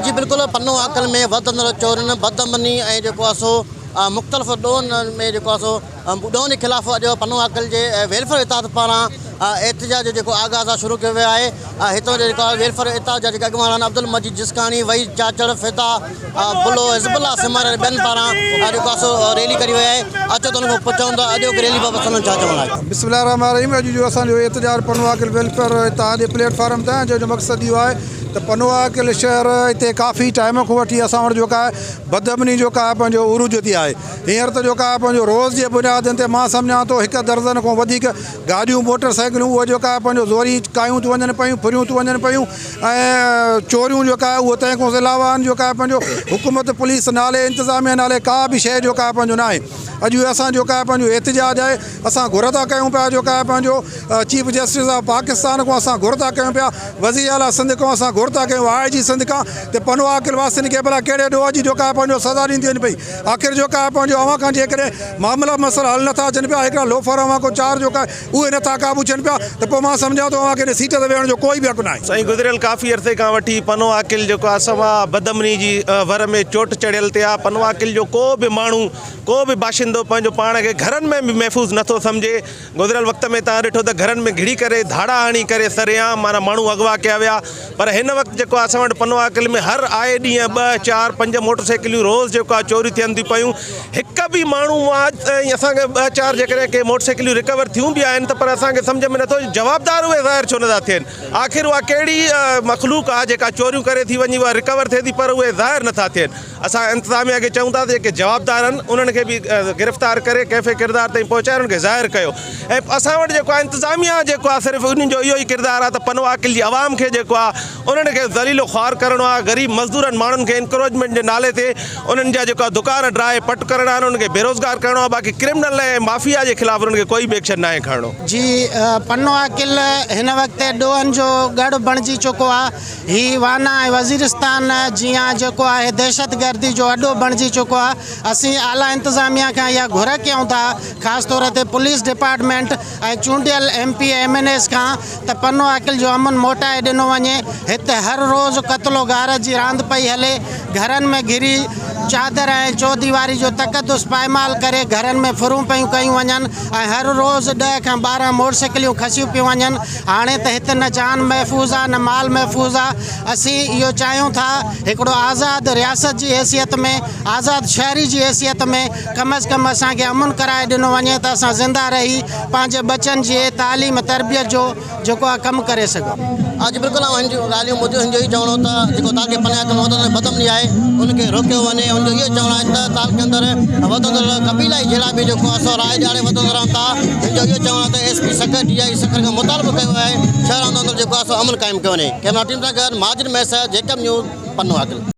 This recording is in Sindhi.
جي بلڪل پنو عاقل ۾ وڌندڙ چورين، بدامني ۽ جيڪو آهي سو مختلف ڏوهن ۾ جيڪو آهي سو ڏوهن جي خلاف اڄ پنو عاقل جي ويلفيئر اتحاد پاران احتجاج جو جيڪو آغاز آهي شروع ڪيو ويو آهي هتان جا جيڪا ويلفيئر اتحاد جا جيڪا اڳواڻ آهن عبدالمجيد جسڪاڻي، وحيد چاچڙ، فدا بلو، حزب الله سمر ۽ ٻين پاران جيڪو آهي سو ريلي ڪڍي وئي آهي اچو ته انهن کان پڇون ته اڄوڪي ريلي بابت سندن ڇا چوڻ آهي. بسم الله الرحمٰن الرحيم اڄ جو اسان جو احتجاج پنو عاقل ويلفيئر اتحاد جي پليٽ فارم تان جنهن جو مقصد اهو آهي ته پنو عاقل شهر هتي ڪافي ٽائيم کان وٺي اسان وٽ جيڪا آهي بدامني جيڪا آهي پنهنجو عروج تي آهي هينئر ته جيڪا آهي پنهنجو روز جي بنيادن تي مان سمجهان ٿو هڪ درزن کان وڌيڪ گاڏيون موٽر سائيڪلون اهي جيڪا آهي پنهنجو زوري ڪاهيون ٿيون وڃن پيون ڦريون ٿيون وڃن پيون ۽ چوريون جيڪا آهي اهو تنهن کان علاوه آهن جيڪا آهي پنهنجو حڪومت پوليس نالي انتظاميه نالي ڪا به شيء جيڪا آهي پنهنجو ناهي اڄ اهو اسان جيڪا آهي پنهنجو احتجاج آهي اسان گهر ٿا ڪيون پيا جيڪا آهي پنهنجو چيف جسٽس آف پاڪستان کان اسان گهر ٿا ڪيون پيا وزير اعليٰ سنڌ کان اسان گهر ٿا ڪيون آء جي سنڌ کان ته پنوعاقل واسين کي ڀلا ڪهڙي ڏوهه جي جيڪا آهي پنهنجو سزا ڏيندي وڃي پئي آخر جيڪا آهي پنهنجو اوهان کان جيڪڏهن معاملا مسئلا حل نٿا اچن پيا هڪڙا لوفر اوهان کان چار جيڪا آهي اهي نٿا قابو ٿين پيا ته پوء مان سمجهان ٿو اوهان کي هن سيٽ تي ويهڻ جو ڪوئي به حق ناهي. سائين گذريل ڪافي عرصي کان وٺي پنوعاقل جيڪو آهي سو بدامني جي ور ۾ چوٽ چڙهيل تي آهي پنوعاقل جو ڪو به ماڻهو ڪو به باشندو پنهنجو پاڻ کي گهرن ۾ به محفوظ نٿو سمجهي، گذريل وقت ۾ توهان ڏٺو ته گهرن ۾ گهڙي ڪري ڌاڙا هڻي ڪري سرعام معنيٰ ماڻهو اغوا ڪيا ويا پر هن وقت جيڪو آهي اسان وٽ پنوعاقل ۾ هر آئي ڏينهن ٻه چار پنج موٽر سائيڪليون روز جيڪو آهي چوري ٿين ٿيون پيون هڪ به ماڻهو مان ۽ اسان کي ٻه چار جيڪڏهن ڪي موٽر سائيڪليون رڪور ٿيون به آهن ته پر اسان کي سمجهه ۾ نٿو اچي جوابدار اهي ظاهر ڇو نٿا ٿين آخر اها ڪهڙي مخلوق آهي جيڪا چوريون ڪري ٿي وڃي اها رڪور ٿئي ٿي پر اهي ظاهر نٿا ٿين. اسان انتظاميا کي چئون ٿا ته جيڪي جوابدار آهن انهن کي به گرفتار ڪري ڪيفي ڪردار تائين پهچائي انهن کي ظاهر ڪيو ۽ اسان وٽ جيڪو آهي انتظاميا جيڪو آهي صرف انهن جو اهو ئي ڪردار آهي ته پنوعاقل جي عوام کي جيڪو آهي انهن کي ذليل و خوار ڪرڻو آهي غريب مزدورن ماڻهن کي انڪروچمينٽ جي نالي تي انهن جا جيڪو آهي دڪان ڊاهي پٽ ڪرڻا آهن انهن کي بيروزگار ڪرڻو آهي باقي ڪرمنل ۽ مافيا جي خلاف انهن کي ڪوئي به ايڪشن ناهي کڻڻو. جي پنوعاقل هن وقت ڏوهن جو ڳڙهه بڻجي چڪو آهي. هي وانا ۽ وزيرستان جيان جيڪو آهي دهشتگردي جو اڏو بڻجي چڪو آهي، اسين اعليٰ انتظاميا کان اها گهر ڪيون ٿا خاص طور تي پوليس ڊپارٽمينٽ ۽ چونڊيل M P A M N As کان ته پنو عاقل جو امن موٽائي ڏنو وڃي، هت هر روز قتل و غارت جي راند پئي هلي، گهرن ۾ گهري چادر ۽ چوديواري جو تقدس پائمال ڪري گهرن ۾ ڦرون پيون ڪيون وڃن ۽ هر روز ڏهه کان 12 موٽرسائيڪليون کسيون پيون وڃن، هاڻي ته هت نه جان محفوظ آ نه مال محفوظ آ، اسين اهو چاهيون ٿا هڪڙو آزاد رياست جي حيثيت ۾ آزاد شهري جي حيثيت ۾ ڪم از ڪم اسان کي امن ڪرائي ڏنو وڃي ته اسان زنده رهي پنهنجي ٻچن جي تعليم تربيت جو جيڪو آ ڪم ڪري سگهون. اڄ بلڪل آئون هن جون ڳالهيون ٻڌيون هن جو اهو چوڻ هو ته جيڪو تعلقي پنياڪ ۾ وڌندڙ بدامني آهي ان کي روڪيو وڃي هن جو اهو چوڻ آهي ته تعلقي اندر وڌندڙ قبيلائي جهيڙا به جيڪو آهي سو راء ڏياري وڌندا رهن ٿا هن جو اهو چوڻ آهي ته S P Sukkur D I Sukkur کان مطالبو ڪيو آهي شهر اندر جيڪو آهي سو امن قائم ڪيو وڃي ڪئميرا ٽيم سان گڏ ماجد مهيسر جيڪب نيوز پنو عاقل.